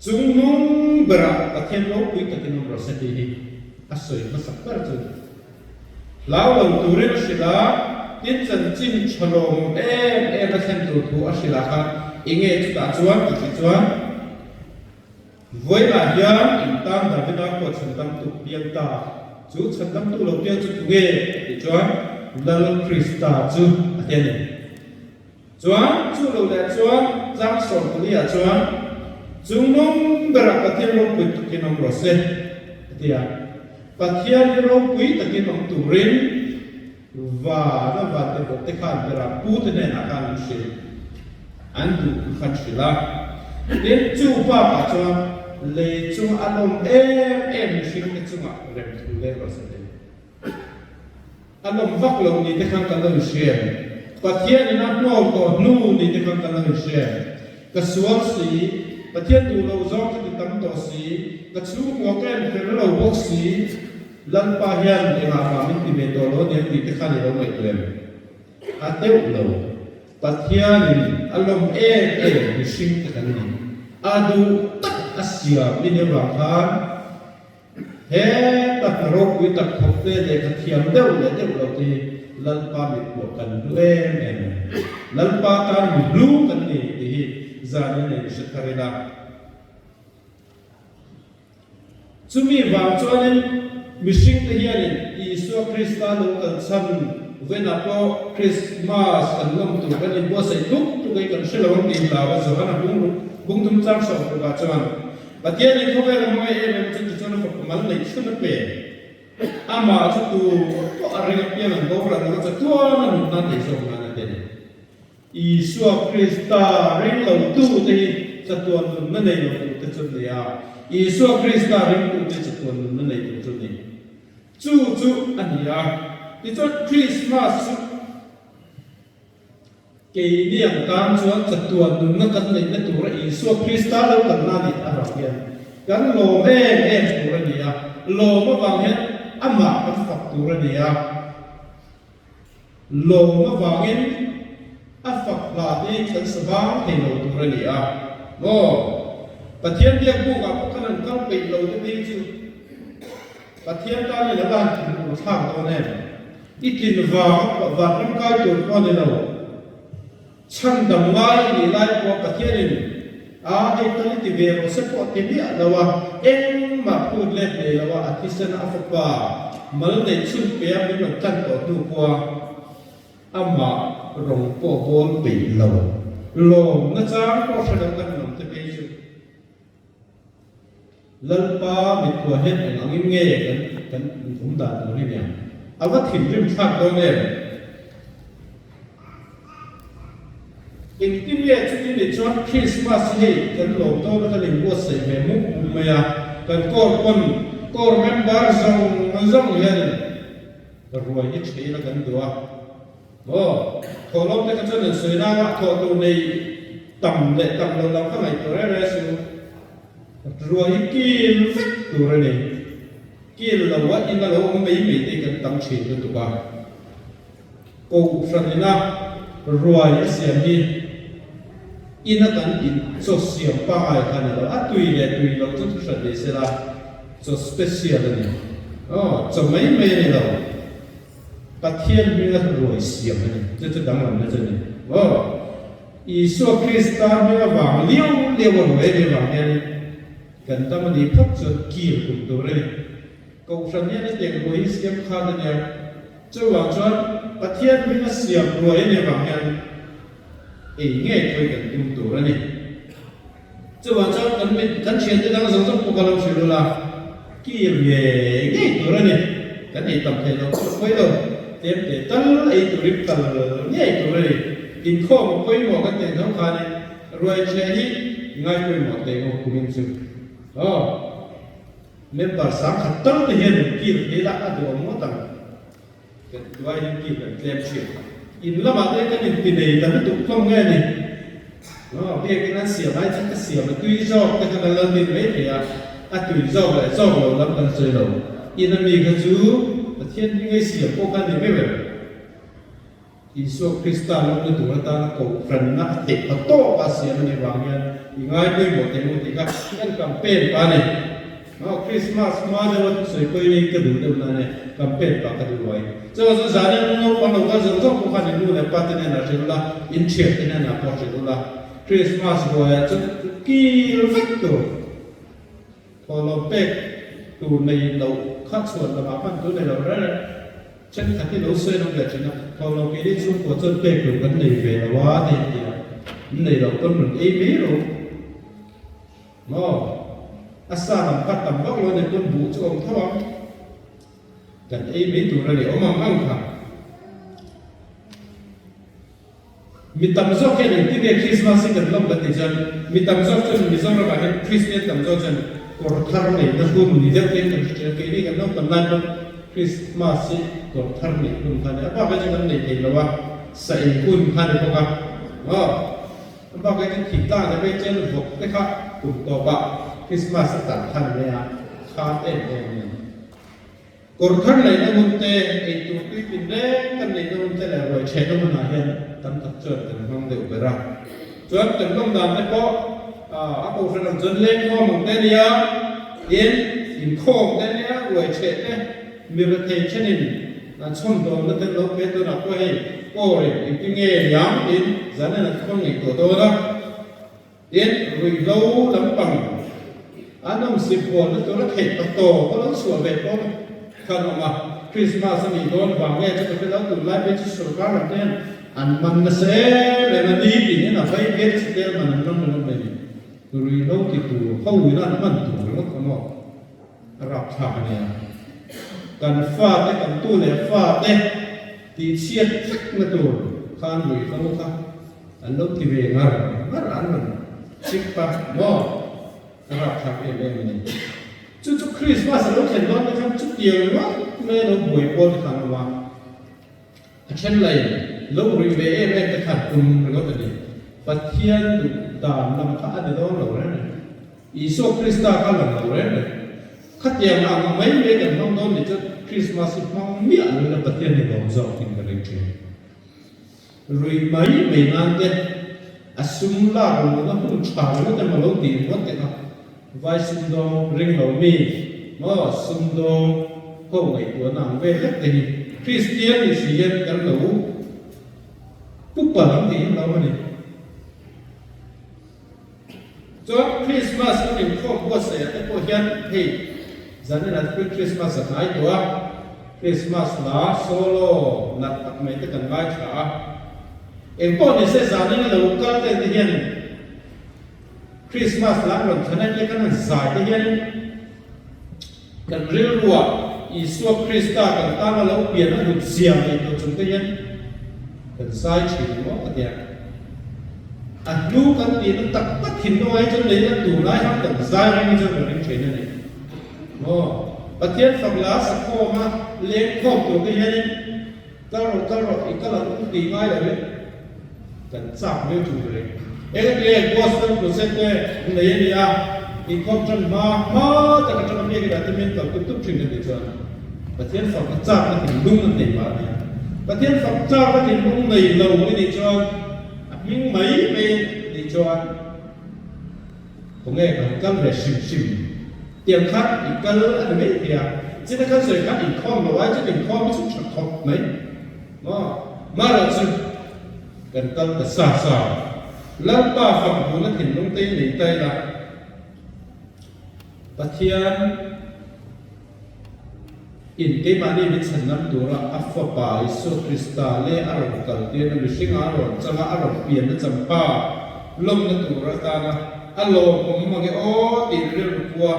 Chung nung berah Pathian ropui takin awm rawh se tih hi a sawi hmasak ber chu hlau lo turin a hrilh a, tin chanchin tha lawmawm em em a thlen tur thu a hrilh ah khan enge chutah chuan a tih chuan, Vawilah hian in tan Davida pawh chhandamtu piang ta. Chu chhandamtu lo piang chu tunge? A tih chuan Lal Krista chu a ti a ni. Chuan chu lo leh chuan tlang sawmpali ah chuan Chung nung berah Pathian ropui takin awm rawh se a ti a. Pathian hi ropui takin awm turin Van a van te bawk te khan berah pu te hnenah khan an hrilh, an duh thu khan hrilh a. Tin, chu bakah chuan lei chunga an awm em em mihring te chungah rem thu leng rawh se tih. An awm vak lo ni te khan kan lo inhriam. Pathian in a hnawl tawh hnu ni te khan kan lo inhriam. Ka sual si, Pathian duh lo zawng ka ti tam tawh si, ka chhungkua ka en fel lo bawk si, Lalpa hian engah mah min ti ve tawh lo aniang tih te khan i lo ngaihtuah em? A deuh lo. Pathianin a lawm em em mihring te kan ni. A duh tak a siam i nih avang khan he tak ropui tak thawk te lehkha thiam deuh leh deuh lo te hi Lalpa mitkuah kan hlu em em a ni. Lalpa tan mi hlu kan ni tih hi zanin a inhre thar ila. Chumi vang chuanin mihringte hianin Isua Krista lo kal chhan venah pawh Krismas kan lawm tur kan inbuatsaih tluk tluk ei kan hre lo ang tih hlau a Johana bungthum chang sawm rukah chuan Pathianin khawvel a hmangaih em em chu tichuan a fapa mal neih chhun a pe. Amah chu tu pawh a ring apiang an boral lo chatuan a nunna nei zawk nan a ti a ni. Isua Krista ring lotute hi chatuan nunna nei lotute chu an ni a, Isua Krista ringtute chatuan nunna neitu chu an ni. Chu chu a ni a, tichuan Krismas chu Keini ang tan chuan chatuan nunna kan neihna tura Isua Krista lo kalna a nih avang hian kan lawm em em tur a ni a, lawm avang hian amah kan fak tur a ni a, lawm avangin a fak hla te hi kan sa vang thei lo tur a ni a, maw? Pathian biak bukah pawh khan an kal peih lo te phei chu Pathian tan i lo va han thinur thlak dawn em? I tlin vanga vanram kai tur pawh a ni lo. Chhandam ngai i nih lai pawh Pathianin a hei tal i ti ve rawh se pawh ti miah lo a, engmah phut let nei lo a, a thisen a fapa mal neih chhun pe a min rawn tlan tawh hnu pawha amah rawng pawh bawl peih lo, lawmna chang pawh hre lo kan awm te phei chu. Lalpa mitkuah hian eng angin nge kan kan awm dan tur hi nia? A va thinrim thlak dawn em? Engtin nge chuti nih chuan Christmas hi hei kan lawm dawn a kan inbuatsaih ve mup mup mai a, kan core pawn core member zawng zawng hianin ruai hi theih ila kan duh a. Aw, thawhlawm te kha chuan an sawi nang a, thawh tur nei tam leh tam lo lam kha ngaihtuah reng reng a su. Ruah hi kil vek tur a ni. Kil lo a in a lo awm mai mai te hi kan tam thin lutuk a. Kohhran ina ruai a siam hi ina kan in chaw siam pangai kha a ni lo. A tui leh tui lo chu thuhran ni sela chaw special a ni. Aw, chaw mai mai a ni lo. Pathian hminga ruai siam a ni. Chu chu danglamna chu a ni. Aw, Isua Krista hming avang liau liau a ruai a nih avang hianin kan dam a nih phawt chuan kir tum tur a ni. Kohhran hian hetiang ruai hi siam khan a nia. Chuvang chuan Pathian hminga siam ruai a nih avang hian ei ngei pawhin kan tum tur a ni. Chuvang chuan kan mit kan thiante dang zawng zawng pawh ka lo hrilh ula, kir ngei ngei tur a ni. Kan ei tam thei lo pawh pawi lo, tlem te tal ei turin kal ngei tur a ni. Inkhawm a pawimawh kan tih tho khanin ruai chhe hi ngai pawimawh teh ngawt kumin chu. Aw, member 10,000 tal te hian kir thei la a duhawm ngawt ang. Kan tuai hi kir kan tlem thin. In lamah te kan inti nei ta lutuk hlawm nge ni? Aw, biakin an siam ai chuan ka siam a tui zawk te khan an lo din mai thei a, a tui zawk leh zawk lo lam kan sawi lo. In ami kha chu Pathian hming ei siam pawh kha a ni meuh em? Isua Krista lawmna tur atana kohhranna a theih pha tawk a siam a nih vang hian i ngai pawimawh teh u tih kha kan campaign pah a ni. Aw, Krismas hma deuha thusawi pawhin ka duh deuh na ania, campaign pah ka duh ruai. Chuvang chuan zan hian naupang lo kal zawng zawng pawh khan in nu leh pa te hnenah hrilh ula, in thian te hnenah pawh hrilh ula, Krismas ruaiah chuan kil vek tur. Thawhlawm pek tur nei loh kha chhuan lamah hman tur nei lo reng reng. Thenkhat hi lo sawi lam ve thin a, thawhlawm keini chhungkua chuan pek tur kan nei ve lo a ti an ti a, an nei loh pawn rawn ei mai ro maw? A sa lam kha tam vak lo a ni pawn buh chu awm tho ang, kan ei mai tur a ni awm ang ang kha. Mi tam zawk hian engtin nge Krismas hi kan lawm kan tih chuan mi tam zawk chuan Mizoramah hian Kristian tam zawk chuan kawr thar neihna hun ni deuh te hian kan hre thin a, keini kan naupan lai pawn Krismas hi kawr thar neih hun kha a ni a, bak hi chu kan nei thei lo a, sa ei hun kha a ni bawk a, aw a bak hi chu thih tlang te phei chuan vawk te kha kum tawpah Krismas a tan kha a ni mai a, khat em em a ni. Kawr thar neihna hun te, eitur tui tin reng kan neihna hun te leh ruai chhehna hunah hian tam tak chuan kan hmang deuh ber a. Chuan kan lawm dan te pawh a kohhran ang chuan lengkhawm ang te nia, tin inkhawm te nia, ruai chheh te, mi rethei thenin an chhawmdawnna te an lo pe tunah pawh hei kawrin engtin nge niang tiin zanin an thawng ngaihtuah dawn a. Tin, ruihhlo lampang an awm sip bualna tura theih pa tawp a lo chhuah ve pawh khan awm a, Krismas a nih dawn vang nge chu ka hre lo, tunlai phei chu sorkar lam te hian an man nasa em em a ni tiin a vai bial chi tel man an man ringawt mai a ni. Ruihhlo ti tur ho in an man tur ringawt kha maw a rapthlak a nia. Kan fate, kan tu leh fate tihchhiat vek na tur khan ruihhlo kha an lo ti ve ngar ngar a, an rawn chik ta maw? A rapthlak em em a ni. Chu chu Christmas a lo thlen dawn te khan chutiang ringawt mai a lo buai pawl te khan awm a. A then laiin lo ruih ve em em te khan tum ringawt a ni. Pathian duh dan lam kha a ni dawn lo reng reng. Isua Krista kha lang lo reng reng. Khatiang ang mai mai kan hmang dawn ni chuan Christmas hi hmang miah lo ila Pathian hi lawm zawk in ka ring thin. Ruih mai mai nan te a sum lak luhna hun tha ringawt emaw lo tih ringawt te kha vai sumdawng ring lo mi maw sumdawng ho ngaihtuahna ang vel lek te hi Kristian ni si hian kan lo pupa lam tih hi hlauh a ni. Chuan Christmas kan inkhawm buatsaih ah te pawh hian hei zanin ah Christmas a hnai tawh a, Christmas hla solo nalh tak mai te kan ngaithla a, engpawh ni se zanin a lo kal te te hian Christmas hla an rawn thlan atia kan han zai te hian kan rilruah Isua Krista kan tana lo pian a hlut zia ngaihtuah chung te hian kan zai thin maw a tia. A hnu kan tihna tak tak thinlung ai chuan lei lan tur lai ham kan zai reng hi chuan ka ring thin a ni. Maw Pathian fak la sakhawm a leng khawm tur te hianin kal rawh kal rawh i kal ang u tih ngai lo in kan chak viau thin ka ring. Engati gospel crusade te nei a ni a, inkhawm tan hma hma tak atanga biakina te min kal tup tup thin ka tih chuan Pathian fak a chakna thinlung an nei pah a ni. Pathian fak chakna thinlung nei lo i nih chuan a hming mai mai nih chuan khawnge kan kal ve hrim hrim tiang khan i kal a ni mai thei a, china kan sawi khan inkhawm lo ai chuan inkhawm hi chu tha khawp mai maw? Marawh chu kan kal ta sa sa. Lalpa fak duhna thinlung te i nei ta ila Pathian in keimahni min chhan lam tura a Fapa Isua Krista leh a rawn kal tirna mihringa a rawn changa a rawn pianna champa lawmna tur atana a lawmawm mange aw tih rilru pua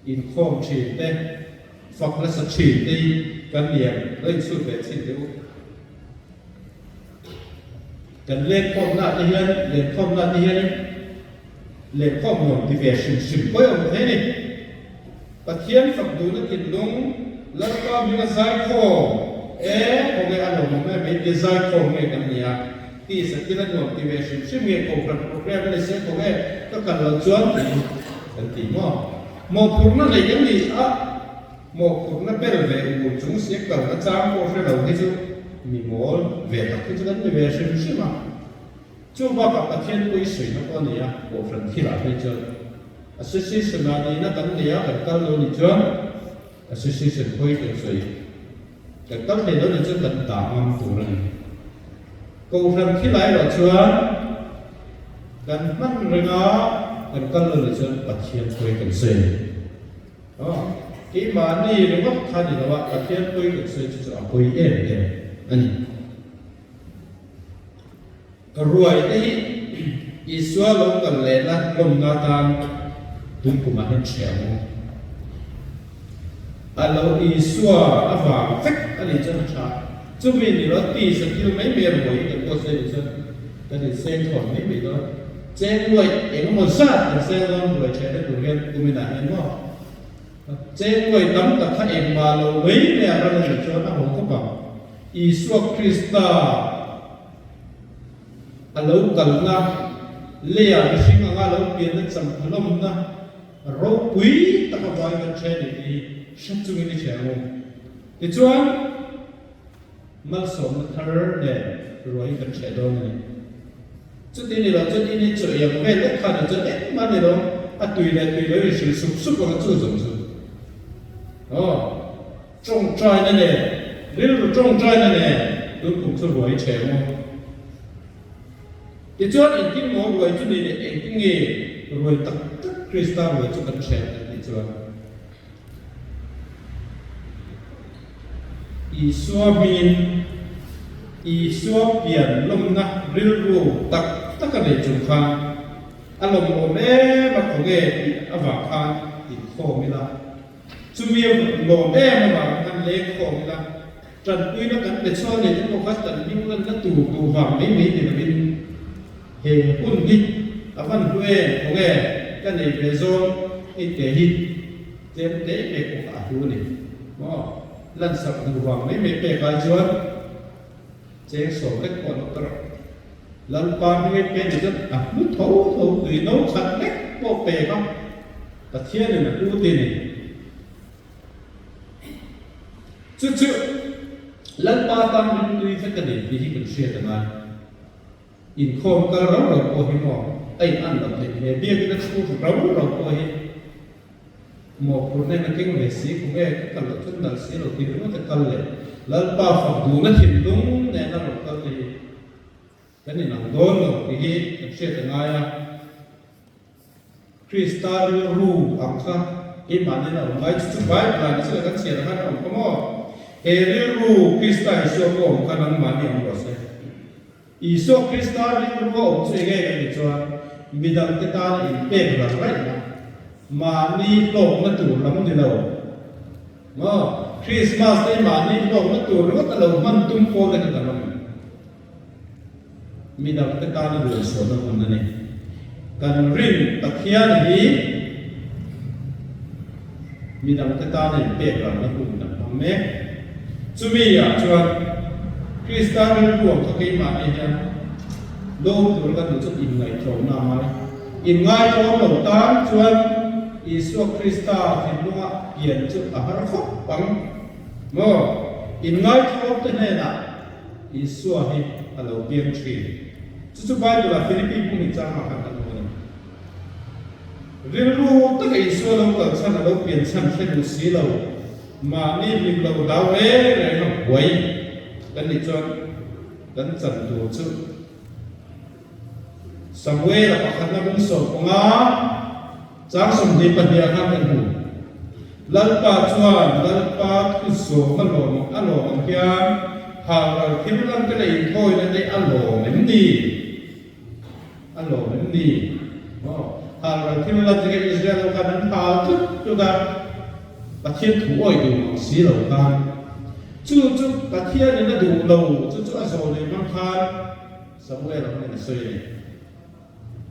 inkhawm thin te, fak nasa thin te hi kan lian lo inchhut ve thin teh u. Kan lenkhawmna te hian lenkhawmna te hianin lenkhawm nuam ti ve hrim hrim pawh i awm thei a ni. Pathian fak duhna thinlung Lalpa hminga zaikhawm e khawnge a lawmawm em mai tia zaikhawm nge kan ni a, tisa thil a nuam ti ve hrim hrim nge kohhran program a ni se khawnge ka kal loh chuan tiin kan ti maw? Mawhphurhna nei kan ni a. Mawhphurhna ber ve ur chung sia kalna chang pawh hre lo hi chu mi mawl ve tak hi chu kan ni ve hrim hrim a. Chu bakah Pathian pawh i sawina pawh a ni a, Kohhran thilah phei chuan Association ah nihna kan nei a, kan kal lo nih chuan Association pawh hi kan sawi kan kal thei lo nih chuan kan dah ngam tur a ni. Kohhran thilah erawh chuan kan hman reng a, kan kal lo nih chuan Pathian pawh hi kan sawi a ni. Aw, keimahni ringawt kha ni lo a, Pathian pawi kan sawi chu chu a pawi em em a ni. Ka ruai te hi Isua lo kal lehna lawmna atan tun kumah hian hre ang u. A lo Isua avang vek a nih chuan a tha. Chumi ni lo tisa thil mai mai ruai hi kan buatsaih nih chuan kan inseng thawn mai mai dawn. Cheng luaih eng emaw zat kan seng dawn ruai ṭhehna tur hian kuminah hian maw cheng luaih tam tak kha engmah lo mai mai a ral a nih chuan a haw khawp ang. Isua Krista a lo kalna leia mihring anga lo pianna champhalawmna ropui taka vai kan ṭhe ni tih hi hre chungin i ṭhe ang u. Tichuan, malsawmna thar nen ruai kan hreh dawn a ni. Chuti ni lo chuan in in chaw iang vel lek khan chuan engmah ni lo, a tui leh tui lo in hrilh sup sup ang a chu zawng chu. Aw, tawngtaina nen, rilru tawngtaina nen tun kum chu ruai ṭheh maw? Tichuan engtin maw ruai chu ni leh engtin nge ruai tak tak Krista ruai chu kan ṭheh kan tih chuan. Isua hmingin Isua pian lawmna rilru tak tak a nei chung khan a lawmawm em a khawnge tih avang khan inkhawm ila. Chumi lawm em avang khan leng khawm ila, tanpuina kan pe chhuak leh te pawh kha kan hming lanna tur duh vang mai mai ni lovin he hun hi a van hlu em khawnge ka nei ve zawng hei te hi tlem te pek pawh kha a hlu a ni maw? Lansak duh vang mai mai pek ai chuan Cheng sawm lek pawh doctor Lalpa hming pe ni chuan a hmu tho tho tui no khat lek pawh pek a, Pathianin a hlu ti ni. Chu chu Lalpa tan ringtui vek a ni tih hi kan hriat a ngai. Inkhawm kal rau rau pawh hi maw a in an loh theih he biakina chhung rau rau pawh hi Mawhphurhna in a keng ve si kum e, ka kal loh chuan nalh si lo tih ringawt a kal leh Lalpa fak duhna thinlung nena rawn kal te hi kan inang dawn lo tih hi kan hriat a ngai a. Krista rilru ang kha keimahni a awm ngai chu chu Bible ah ni chu kan chhiar khan a awm kha maw? He rilru Krista Isua pawh awm kha nangmahni awm rawh se. Isua Krista rilru a awm chu eng em em chuan midangte tana inpek ral raih a, mahni hlawkna tur lam ni lo. Maw? Krismas te hi mahni hlawkna tur ringawt a lo hman tum pawl te kha kan awm em? Midangte tana luansualna hmun a ni. Kan rin Pathian hi midangte tana inpek ralna hun kan hmang mek. Chumi ah chuan Krista rilru ang kha keimahni hian lawm tur ka duh chu inngaihtlawmna a ngai. Inngaihtlawm lo tan chuan Isua Krista thinlunga pian chu a har khawp ang maw? Inngaihtlawm te hnenah Isua hi a lo piang thin. Chu chu Bible ah Philippi bung inchangah khan kan hmu a ni. Rilru taka Isua lo kal chhan a lo pian chhan hre duh si lo, mahni hlim lo hlau reng reng a buai kan nih chuan kan chan tur chu Samuel-a pakhatna bung 15 chang 22 ah khan kan hmu. Lalpa chuan Lalpa thu zawm a lawm a lawm ang hian halral thil lam te leh inthawina te a lawm em ni? A lawm em ni? Aw, halral thil la tika Israel ho khan an hal tlut tlut a, Pathian thu awi duh mang si lo khan. Chu chu Pathianin a duh lo, chu chu a zawh leh hmang khan Samuel a hmangin a sawi a ni.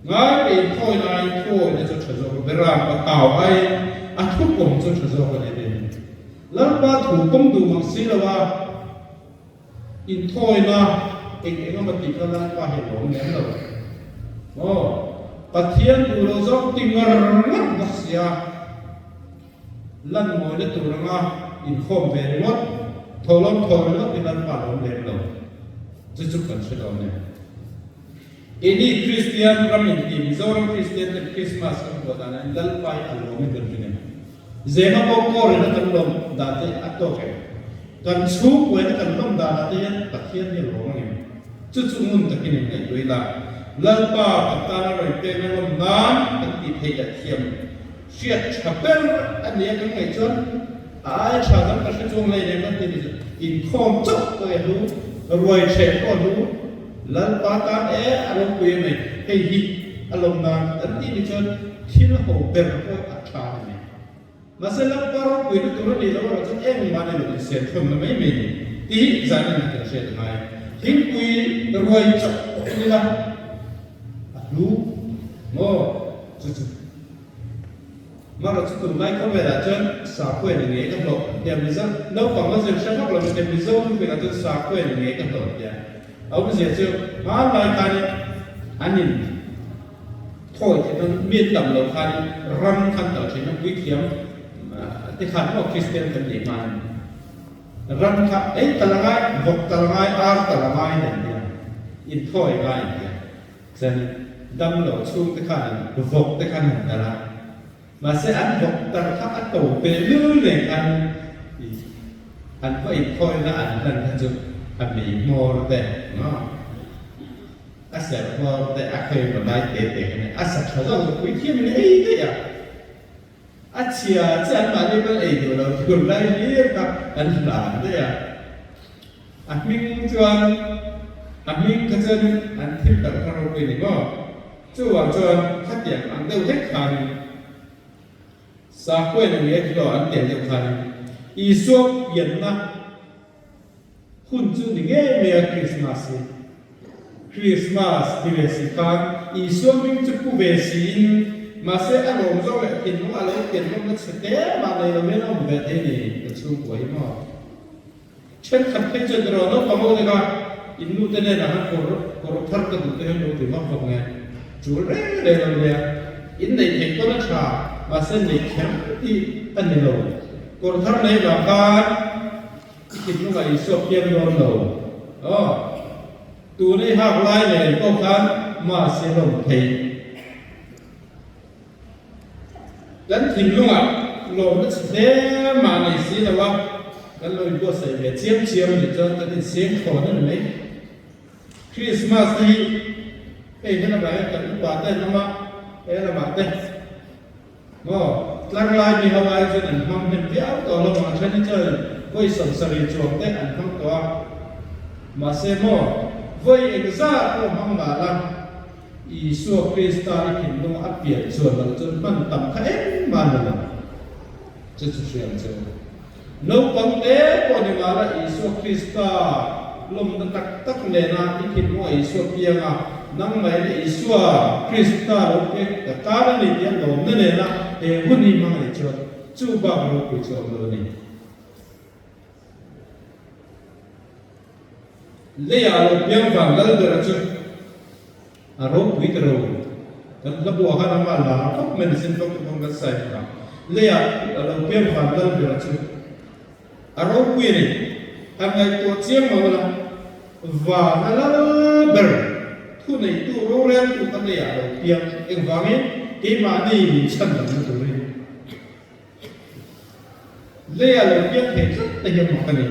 Ngai tein thawi laiin thu awihna chu tha zawk a, Beram a thau aiin a thu pawm chu tha zawk a ni a ti. Lalpa thu pawm duh mang si lo a, Inthawina eng eng emaw tih kha Lalpa hi a lawm lem lo. Aw, Pathian duh lo zawng ti ngar ngar bawk sia, lan mawina tur anga inkhawm ve ringawt, thawhlawm thaw ringawt hi Lalpa a lawm lem lo. Chu chu kan hre dawn e. Keini Kristian ram inti Mizoram Kristian ten Krismas kan buah danah hian Lalpa hi a lawm in kan ring em? Zema pawh kawrin a kan lawm dan te a tawk em? Kan chhungkuain a kan lawm danah te hian Pathian hi a lawm ang em? Chu chu ngun takin in ngaihtuah ila, Lalpa kan tana rawn pekna lawm nan kan tih theih leh thiam hriat tha ber a nia kan ngaih chuan a ai tha dang ka hre chuang lei lem kan ti ni chu inkhawm chauh pawh i a hlu, ruai hreh pawh a hlu, Lalpa tan e a ropui a mai, hei hi a lawm nan kan tih ni chuan thil ho ber pawh a tha a ni. Mahse Lalpa ropui na tur a nih loh erawh chuan engmah ni lo insiam thawnna mai mai ni tih hi zan in kan hriat a ngai. Thingpui ruai chauh pawh ni la a hlu maw chu chu. Mara chu tunlai khawvelah chuan sakhuai ni ngei ka hlawh tia Mizo naupang la zir hre vak lo mite Mizo thupinah chuan sakhuai ni ngei ka hlawh tia a awmzia chu hmanlai khanin an in thawi theih nan mi an tam loh khanin ram khan kal thin a puithiam te khan maw Kristian kan nih hmain ram kha ei tal a ngai vawk tal a ngai ar tal a ngai nen tia inthawi ngai tia Chuan damlo chhungte khan vawk te khan han tar a, mahse an vawk tar kha a to ve lul nen khan an va inkhawina an hlan kha chu a mei hmawr te maw a serh hmawr te a khawi maw lai te te kha nia a sa tha zawk zawk pui thiam in a ei daih a, a chhia che an mahni pawn ei duh lo tur lai hlir kha an hlan daih a. A hming chuan a hming kha chuan an thil tak kha ropui ni maw? Chuvang chuan khatiang ang deuh hlek khanin Sakhuain a nge kilo an tel deuh khan Isua pianna hun chu ni ngei mai a Krismas hi. Krismas ti ve si khan Isua hming chu pu ve siin mahse a lawm zawk leh thinlung a lo pian hlawmna chhe te mah nei lo hian a awm ve thei ni ka chhungkua hi maw. Thenkhat phei chuan erawh naupang ho te kha in nu te nen ah khan kawr kawr thar ka duh te hian lo ti vak vak nge tul reng reng lo nia. In neih theih pawn a tha mahse neih kher tih a ni lo. Kawr thar nei vang khan i thinlungah Isua piang dawn lo. Aw tun i hak lai nen pawh khan mahse lawm theih. Kan thinlungah lawmna chhe hle mah nei si lo a, kan lo inbuatsaih ve chiam chiam a nih chuan kan inseng thlawn a ni mai. Krismas te hi hei he lamah hian kan upa te an awm a, he lamah te maw tlar lai mi ho ai chuan an hmang hnem viau tawh lo ang, a then hi chuan vawi 70 chuang te an hmang tawh a, mahse maw vawi engzat pawh hmang mah la, Isua Krista i thinlung a pian chuan loh chuan hman tam kha engmah ni lo. Chu chu hriam che u. Naupang te pawh ni mah la Isua Krista lawmna tak tak nena i thinlunga Isua pianga nangmah ina Isua Krista lo pek ta tan a ni tia lawmna nena he hun hi hmang a nih chuan chu bak ropui chu a awm lo a ni. Leiah lo piang vang lal ber chu a ropui ta ro. Kan hla buah khan amah la khawp mai ni sin fak te pawh kan sai phah. Leiah lo piang vang lal ber chu a ropui a ni. Han ngaihtuah chiang lo la, vana lal ber thuneitu roreltu kha leiah lo piang engvangin keimahni min chhan damna turin. Leia lo piang thei tlat te hian mak a ni.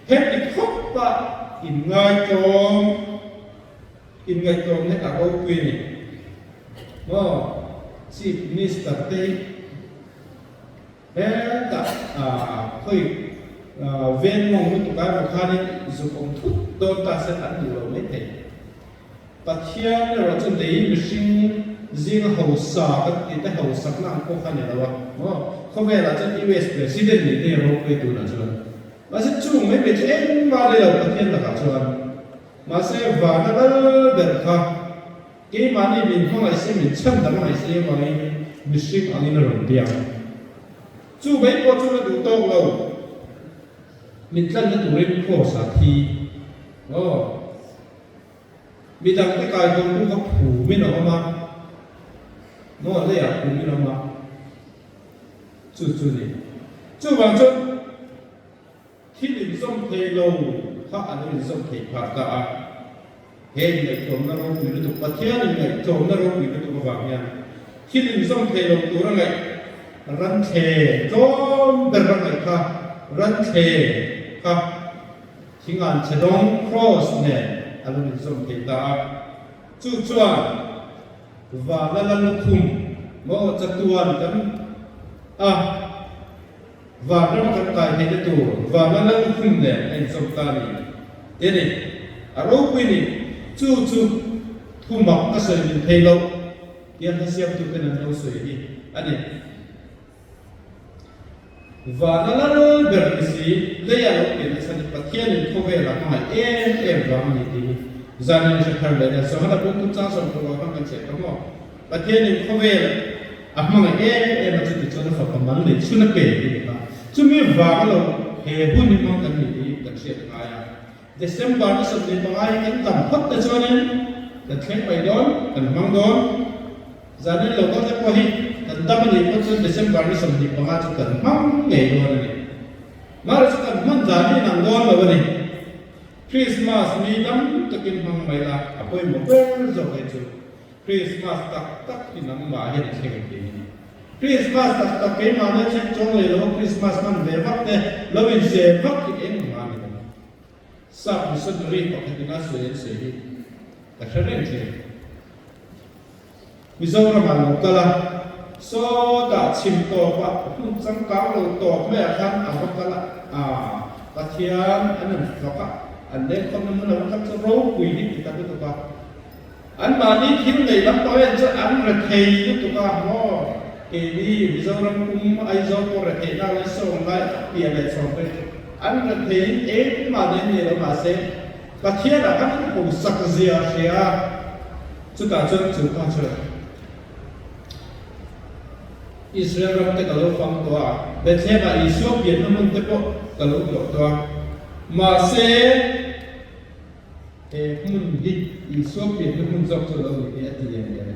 Heti khawpa inngaitawm, inngaihtlawm hi a ropui a ni. Maw Chief Minister te hi hetah khawi ven mawng lutuk ai maw khanin zuk awm thut dawn ta se an duh lo mai thei. Pathian erawh chu lei mihring zinga hausa kan tih te hausakna ang pawh kha ni lo a maw? Khawvelah chuan US President nih te hi ropui tunah chuan. Mahse chung mai mai chu engmah ni lo Pathian lakah chuan. Mahse vana lal ber kha keimahni min hmangaih si min chhan dang ngaih si avangin mihring angin a rawn piang. Chu mai pawh chu la duh tawk lo. Min tlanna turin Kraws ah thi. Aw. Midangte kaitawltu kha phumin a awm a, maw leiah phumin a awm a, chu chu ni. Chuvang chuan thil inzawm thei lo kha a lo inzawm thei phah ta a. He inngaihtlawmna ropui lutuk, Pathian inngaihtlawmna ropui lutuk avang hian thil inzawm thei lo tura ngaih ranthle tlawm ber a ngaih kha, ranthle kha, Thingan chhe dawng, cross, nen a lo inzawm thei ta a. Chu chuan vana la lukhum maw chatuan kan a vanram kan kai theihna tur vana la lukhum nen a inzawm ta a ni. Ti a ni. A ropui ni. Chu chu thumak ka sawi min thei loh tiang hla siamtuten an lo sawi hi a ni. Vana lal ber ni si, leia lo pian nasa ni Pathianin khawvela hmangaih em em vang a ni tih hi zanin hre thar leh ila. Johana bung tum chang 16 khan kan chhiat kha maw? Pathianin khawvel a hmangaih em em a chuti chuan a fapa mal nei chhun a pe tih ni kha. Chumi vanga lo he hun hi hmang kan ni tih kan hriat a ngai a. December ni 25 hi kan dam phawt te chuanin kan thleng mai dawn, kan hmang dawn. Zanin lo kal te pawh hi kan dam a nih pawh chuan December ni 25 chu kan hmang ngei dawn a ni. Mahse chu kan hman dan hi inang dawn lo a ni. Christmas ni dam takin hmang mai la, a pawimawh ber zawk hi chu Christmas tak tak hi nangmah hian a thleng em tih hi ni. Christmas tak tak keimahna thleng chuang leh lo a Christmas hman ve vak te lo inzem vak hi engmah a ni lo. Sap missionary pakhatin a sawi an sawi hi ka hre reng thin. Mizoramah lo kal a, sawtah chhim tawpah hmun changkang lo tawp maiah khan a va kal a, aa Pathian an an fak a, an lengkhawmna hmun a va kal chu ropui hi ti ta lutuk a. Anmahni thil nei lam pawh en chuan an rethei lutuk a maw? Keini Mizoram pum Aizawl pawh retheihna lai sawm lai a pian leh chhawm te an retheiin engmah nen nei lo mahse Pathianah kan hausak zia a hria a, chutah chuan chu kha chu Israel ram te ka lo fang tawh a, Bethlehem-ah Isua pianna hmun te pawh ka lo tlawh tawh a, mahse he hmun hi Isua pianna hmun zawk chu lo ni hi a ti em em.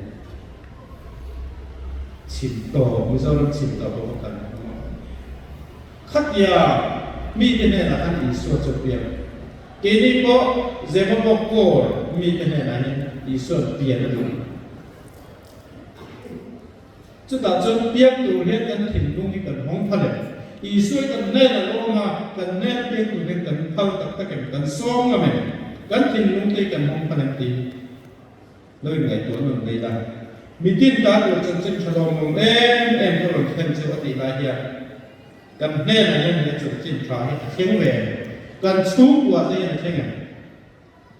Chhim tawp, Mizoram chhim tawp a va kal ang maw? Khatia mite hnenah khan Isua chu a piang. Keini pawh Zemabawk Kawl mite hnenah hian Isua'n pian a duh. Chutah chuan piang tur hian kan thinlung hi kan hawng phal em? Isua hi kan hnen a lo awm a, kan hnen piang tur hian kan phal tak tak em? Kan sawm ngam em? Kan thinlung te hi kan hawng phal em tih lo inngaihtuah nawn mai la. Mitin ta tur chanchin tha lawmawm em em ka rawn thlen chu a tih lai hian kan hnenah hian he chanchin tha hi a thleng ve em? Kan chhungkua te hian a thleng em?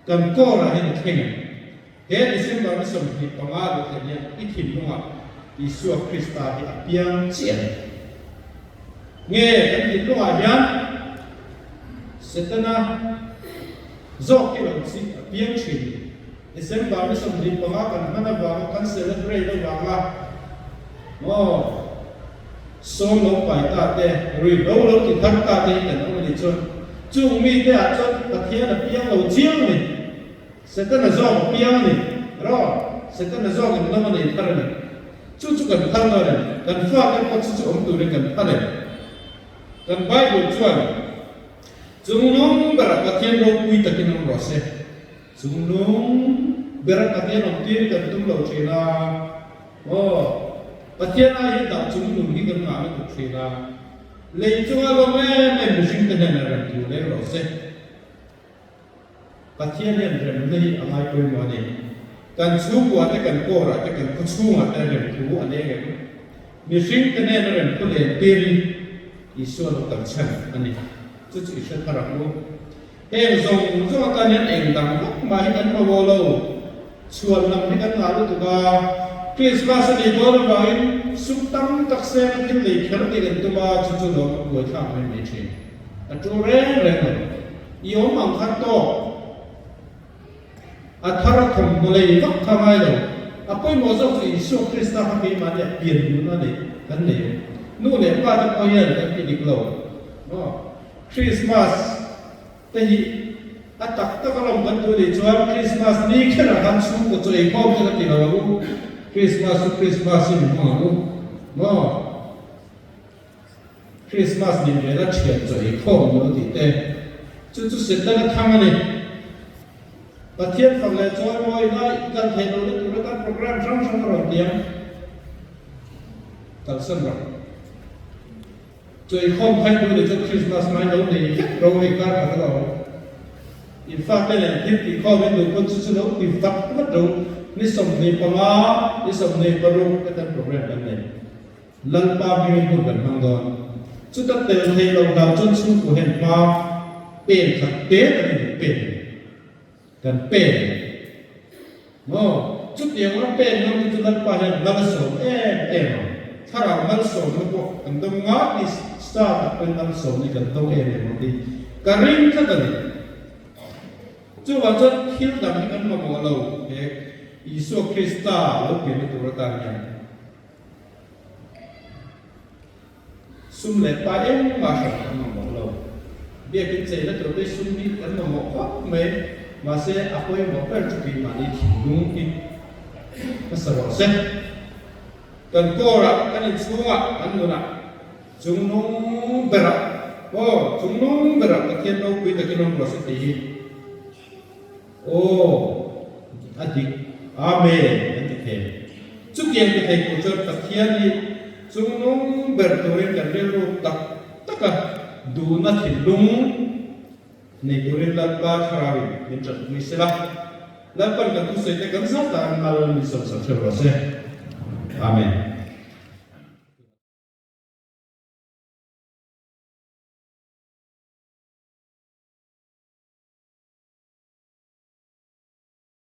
Kan kawrah hian a thleng em? He December ni 25 luh thlen hian i thinlungah Isua Krista hi a piang chiah em? Nge kan thinlungah hian Setana zawk hi lo chi a piang thin? December ni 25 kan hman avanga kan celebrate avanga maw sawn lo pai ta te, ruihhlo lo ti thar ta te hi kan awm a nih chuan chung mite ah chuan Pathian a piang lo chiang a ni, Setana zawk a piang a ni, rawh Setana zawk in nawm a nei thar a ni. Chu chu kan phal dawn em? Kan fate pawh chu chu awm turin kan phal em? Kan Bible chuan Chungnung berah Pathian ropui takin awm rawh se. Chungnung berah Pathian awm tir kan tum lo thin a. Aw, Pathian ai hian dah chungnung hi kan ngah lutuk thin a. Lei chunga lawm em em mihring te hnenah rem tur leng rawh se. Pathian hian remna hi a ngai pawimawh a ni. Kan chhungkua te, kan kawrah te, kan khawchhungah te rem thu a leng em? Mihring te hnena rem thu len tirin Isua lo kal chhan a ni. Chu chu i hre thar ang u. Heng zawng zawng atan hian eng dang vak mah hi kan mamawh lo. Chhuan lam hi kan ngah lutuk a, Krismas a nih dawn avangin sum tam tak seng a thil lei kher tih kan tum a, chu chu lawm a buaithlak mai mai thin. A tu reng reng lo. I awm ang kha tawk. A thar a thawmhnaw lei vak kha ngai lo. A pawimawh zawk chu Isua Krista kha keimahni a pian duhna neih kan nei em? Nu leh pa te pawh hian kan ti dik lo. Maw? Krismas te hi a tak tak alawm kan duh nih chuan Krismas ni kherah khan chhungkaw chaw eikhawm te ka ti lo ang u. Krismas chu Krismas in hmang ang u. Maw? Krismas ni vela thian chaw ei khawm lo tih te chu chu Setana thang a ni. Pathian fak leh chawi mawi lai kal theih loh na tur atan program hrang hrang a rawn ti ang. Kalsan rawh. Chaw ei khawm khaih tu ni chuan Krismas mai lo nei vek ro hei kar khat a lo awm. In fate nen thil tih khawm in duh pawn chu chu lo ti vat vat ro. Ni 25, ni 26 te kan program kan nei. Lalpa hmingin hun kan hmang dawn. Chuta tel thei lo hlau chuan chhungkua hian hma pen khat te kan in pen ang. Kan pen ang. Maw? Chutiang ram pen ngam te chu Lalpa hian malsawm em em ang. Thlarau malsawmna pawh kan dawng ngat ni star tak pawhin malsawmna hi kan dawng em em ang tih ka ring tlat a ni. Chuvang chuan thil dang hi kan mamawh lo he Isua Krista lo pianna tur atan hian. Sum leh pa engmah hran kan mamawh lo. Biakin cheina tur te sum hi kan mamawh khawp mai. Mahse, a pawimawh ber chu keimahni thinlung hi hmasa rawh se. Kan kawrah, kan inchhungah, kan nunah, chungnung berah, aw, chungnung berah Pathian ropui takin awm rawh se tih hi. Aw, a dik. Amen, an ti thei. Chutiang ti thei tur chuan Pathian hi chungnung ber turin kan rilru tak taka duhna thinlung nei turin Lalpa Thlarauin min tanpui sela. Lalpan kan thusawi te kan zat ah an mal min sawmsak hreuh rawh se. Amen.